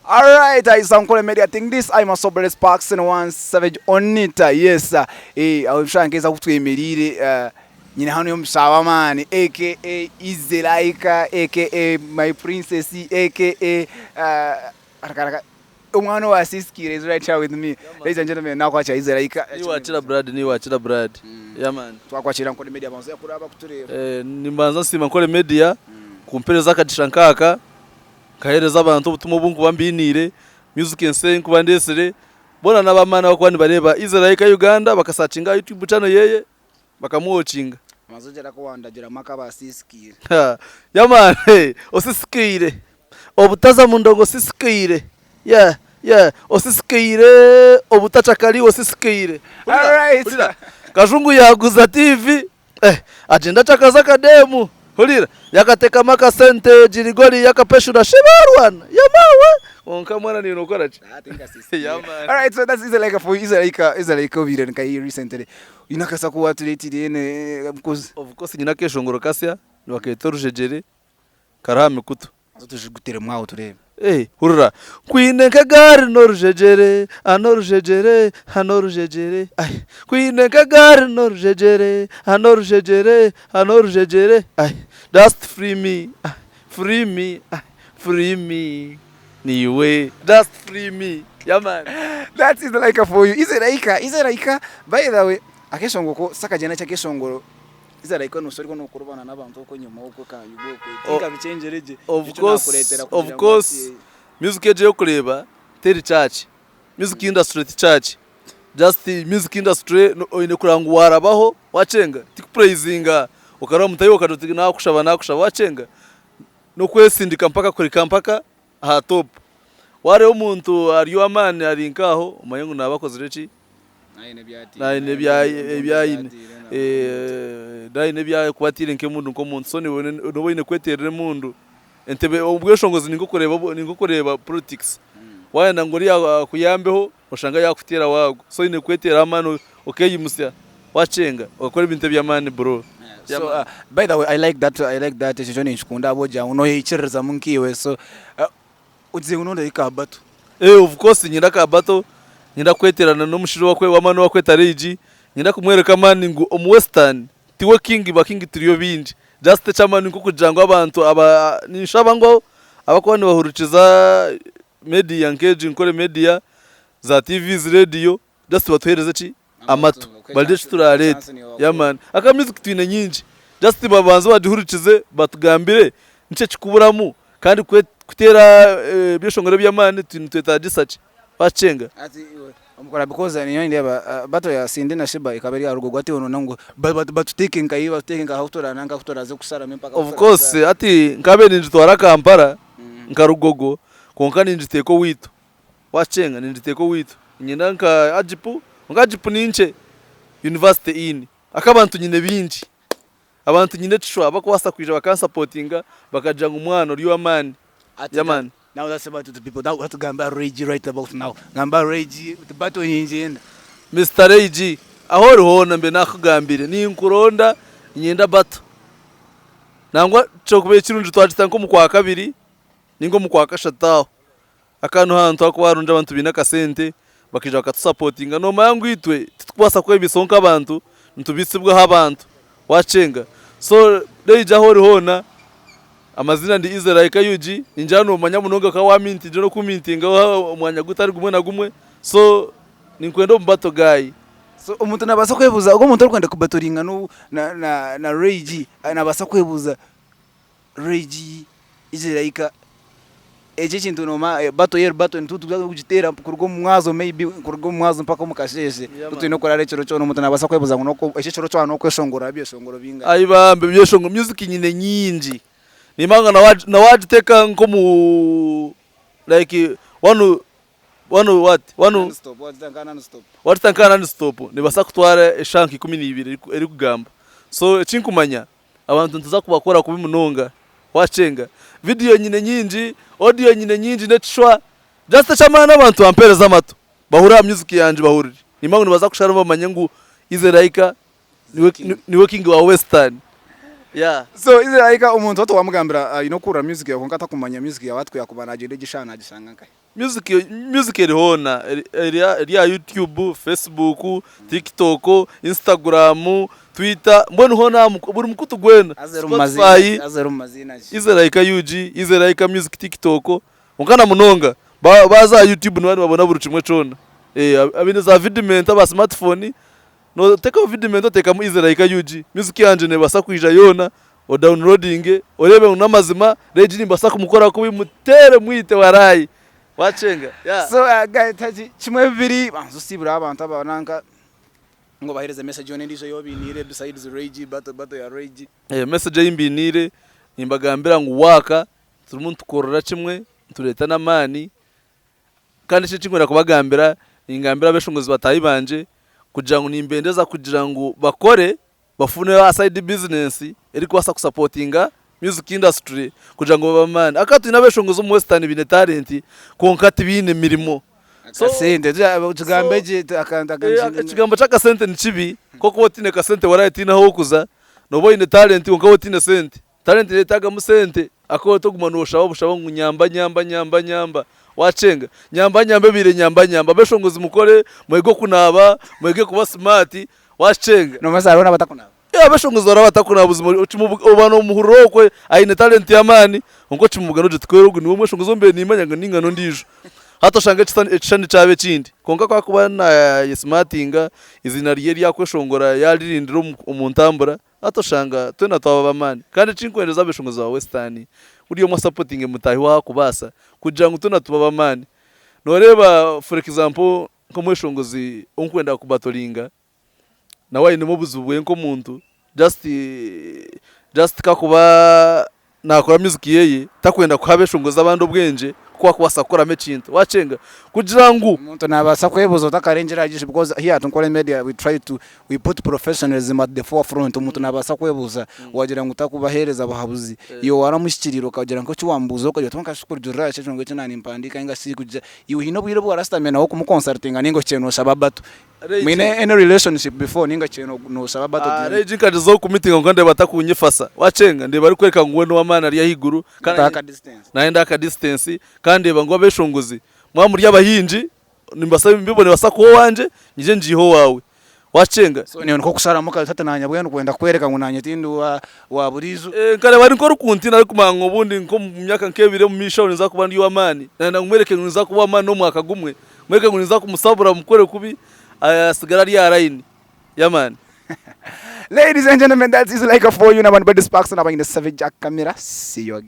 Alright, I Sankore Media Thing. This I'm a Sober Sparks and one Savage Onita. Yes, sir. Eh, aho mshanga nkeza kutwemerire uh, nyine hano yomusha w'amaani aka Easy Like aka my princess aka uh, arakaraka omwana owa Siskire is right here with me. Ladies and gentlemen, nakwakira Easy Like. Niwakira Brad, niwakira Brad. Yeah man. Twakwakira Nkore Media banza yakuraba kutureba. Eh, nimbanza nsiima Nkore Media kumpereza akagisha nkaaka nkahereza abantu obutumwa obu nkuba mbiiniire, music ensya ei nkuba ndeetsire, boona n'ab'amaani abakuba nibareeba Easy Like Uganda bakasakinga aha YouTube channel yeye bakamuwokinga. Banza ogyere aku wandagiramu akabasiisikiire. Yeah man, osisikaire, obutaza mu ndongo osisikaire, yeah yeah osisikaire, obutacwa kari osisikaire. Alright. Hurira, Kajungu yaaguza TV, eh, agyenda acakaza akadeemu, hurira, yakateekamu akasente, girigori yakapeshura, shi baarwana, yamaawe, kwonka mwana niiwe nookora ki? Yeah man. Alright, so that's Easy Like for Easy Like Easy Like obiire nka recently. Oyine akasa aku watureetire ene mukozi. Of course nyine akeshongoro kasya nibakeeta orujegyere kari aha mikutu. Haza tujiguteremu aho tureebe. Eh, hurira nkwine nk'egaari n'orujegyere ah n'orujegyere ah n'orujegyere ai nkwine nk'egaari n'orujegyere ah n'orujegyere ah n'orujegyere ai just free me ah free me ah free me niiwe just free me yeah man. That is like for you. Easy like, easy like. By the way, akeshongo ko sakagyenda ky'akeshongoro. Easy like noshusha oriko nokurubana n'abantu okwo enyima okwo kayuga okwo. O- Tinka bichengyere gye. Of Ekyo course, nakureetera of kugira ngu course, ati, music egyo ey'okureeba teri church. Music industry ti church. Just music industry no- oine kureba ngu waarabaho wakyenga, tikupraisinga okareba mutaahi waawe okagira oti naakushaba naakushaba wakyenga. N'okwesindika mpaka kuhika mpaka aha top. Waareeba omuntu ari ow'amaani ari nk'aho omanye ngu naaba akozire ki? Naine ebi aine. Naine ebi arikuba ataire nk'emundu nk'omuntu. So niiwe nooba oine kweteerera emundu. Entebe obweshongozi ni nk'okureeba politics. Waayenda ngu oriya akuyambeho oshanga yaakuteera waagwa. So oine kweteeraho amaani okeeyimutsya waakyenga okakora ebintu eby'amaani bro. So uh, by the way I like that I like that ekyo kyo ninkikunda ahabw'okugira ngu noyeyikiririzamu nkaiwe so uh, ogizire ngu nonda ka battle. Eh of course nyine aka battle, niinyenda kweterana n'omushaija ow'amaani owarikweta Regi, niinyenda kumworeka amaani ngu omu western tiwe king ba king turiyo baingi, just eky'amaani nk'okugira ngu abantu aba ninshaba ngu abarikuba nibahurikiza media nk'egi Nkore media, za TVs, radio, just batuhereze ki amatu barye eki turareete yeah man aka music twine nyingi just babanze bagihurikize batugambire niki ekikuburamu kandi kuteera ebyeshongoro eby'amaani nitwetagisa ki bakyenga. Omukora because nyowe nindeeba battle ya Cindy na Sheebah ekaba eri aha rugo hati noona ngu batuteeke nka batuteeke nka ahu nka ahu turaze kusharamu empaka. Of course hati nkabaire ningitwara Kampala nka Rugogo kwonka ningiteeka owaitu. Wakyenga ningiteeka owaitu. Niinyenda nka Agipu, kwonka Agipu ni nkye, University Inn. Ahakuba abantu nyine baingi, abantu nyine ekishwa abarikubaasa kwija bakansapotinga bakagira ngu mwana ori ow'amaani. Yeah man. Now that's about the people that what gamba Ray-G right about now. Gamba Ray-G the battle ningyenda. Mister Ray-G, ahu ori hoona mbe naakugambire, ninkuronda, niinyenda battle. Nangwa kyokubaire kirungi twagita nk'omu Kwakabiri nainga omu Kwakashatu aho. Aka niho hantu ahakuba harungi abantu baine akasente bakaija bakatusapotinga. Noomanya ngu itwe titukubaasa kwebaisaho nk'abantu, nitubaisibwaho abantu waakyenga. So reija ahu ori hoona, amaziina ndi Easy Like UG, ningira noomanya munonga ka waamintingire n'okumintingaho omwanya gutari gumwe na gumwe, so ninkwenda omu battle guy. So omuntu naabaasa kwebuuza, ogwo omuntu orikwenda kubatoringa na na na Ray G, naabaasa kwebuuza Ray G, Easy Like eki ekintu noomanya battle yo eri battle nituza kugiteera kuruga omu mwazo maybe kuruga omu mwazo mpaka omu kasheeshe titwine kurara ekiro kyona omuntu naabaasa kwebuuza ngu eki ekiro kyona n'okweshongora ebyeshongoro bingahi? Ai bambi ebyeshongoro music nyine nyingi nimba ngu na waagiteeka nk'omu like one one what one Non-stop, waagita nka non-stop. waagita nka non stop neebaasa kutwara eshaaha nka 12 erikugamba so eki nkumanya Abantu nituza kubakora kubi munonga wakyenga. Vidiyo nyine nyingi, audio nyine nyingi n'ekishwa. Just eky'amaani abantu bampereze amatu bahurire aha music yangye bahurire. Nimba ngu nibaza kusharamu bamanye ngu Easy Like niwe, niwe king wa western. Yeah. So is like omuntu oti wamugambira ayine okuhurira music yawe kwonka atakumanya music yawe ati kuyakuba nagyenda egi eshaaha nagishanga nkahi? Music music eri hoona eri eri aha YouTube, Facebook, TikTok, Instagram, Twitter mbwenu hoona aha buri mukutu gwena Haza eri omu maziina Spotify ki? Haza eri omu maziina ki? Easy Like UG, Easy Like Music TikTok kwonka na munonga ba baaza aha YouTube nibaba nibabona buri kimwe kyona. Abaine za vidimenti aba smartphone Noteekaho vidimenti oteekamu Easy Like UG, music yangye neebaasa kwija yoona odownloadinge oreebe ngu n'amazima Regi nimbaasa kumukora kubi muteere mwite walai wakyenga yeah. So guy taki kimwe bibiri banza osiibure abantu aba nanka ngu obahereze message yoona endiijo ei obainiire besides Regi battle battle ya Regi. Message ei mbainiire nimbagambira ngu waaka turimu nitukorera kimwe nitureeta n'amaani Kandi eki ekinkwenda kubagambira, ningambira abeshongozi bataahi bangye kugira ngu nimbendeza kugira ngu bakore bafune a side business erikubaasa kusapotinga music industry kugira ngu babe amaani. Ahakuba twine abeshongozi omu Western baine talent kwonka tibaine mirimo. So Akasente tugambe gye akantu ekigambo ky'akasente ni kibi kwonka waaba otaine kasente waraaye tihaine ahu orikuza, nooba oine talent kwonka waaba otaine sente. Talent neyetagamu sente ahakuba toguma noshaba bushaba ngu nyamba nyamba nyamba nyamba wakyenga nyamba nyamba ebaire nyamba nyamba abeshongozi mukore mwege okunaaba mwege kuba smart wakyenga. Nomanyisa hariho nabatakunaaba? Yeah abeshongozi hariho abatakunaaba buzima oba nomuhurira okwe aine talent yamani kwonka okimubugana ogira oti kweri ogu niwe mweshongozi ou mbaire nimanya ngu ninga nondijo hati oshanga ekishushani kyaba ekindi kwonka ku akuba nayesimatinga eiziina rye eryakweshongora yaririndira omu ntambura. Hati oshanga twena twaba ab'amaani. Kandi ekinkwendeza abeshongozi ba Western, buri omwe asapotinge mutaahi we ahakubaasa kugira ngu twena tube ab'amaani. Nooreeba for example nk'omweshongozi ou nkwenda kubatoringa, nawe ainemu obuzibu bwe nk'omuntu, just just kakuba Naakora music yeye takwenda kuha abeshongozi abandi obwengye ku akubaasa kukoramu ekintu. Wakyenga? Kugira ngu. Omuntu nabaasa kwebuuza otakarengyera aha issue because here at Nkore Media we try to we put professionalism at the forefront omuntu nabaasa kwebuuza wagira ngu takubaheereza buhabuzi iwe waramuhikiriire okagira nk'eki wamubuuza okagira oti kwonka shi kurugiirira aha ki eki nanimpandiika ninga shi kugira iwe haine obwire obu warasitamire nawe kumuconsultinga ninga ohikire noshaba battle Mwine any relationship before ninga kye noshaba battle Ah, Regi nkagyezaho kumumitinga kwonka ndeeba atakunyefasa. Wakyenga? Ndeeba arikworeka ngu we n'ow'amaani ari ahaiguru kandi Aka distance. nayenda aka distance kandi ndeeba ngu abeshongozi mwaba muri abahingi nimbasa embibo nebaasa kuba owangye nyije ngiihe owaawe. Wakyenga? So niiwe nikwo kusharamu kabisa ati nanye mbwenu kwenda kukwereka ngu nanye tindi wa wa buriijo. Eh, nkareeba ari nk'orikuntiina arikumanya ngu obundi nk'omu myaka nk'ebiri omu maisho aho ninza kuba ndi ow'amaani. Nayenda ngu mwereke ngu ninza kuba ow'amaani n'omwaka gumwe. Mwereke ngu ninza kumusabura mukore kubi asigare ari aha layini y'amaani. Ladies and gentlemen, that is like for you na abantu Bedi Sparks na Baine Savage Kamera. See you again.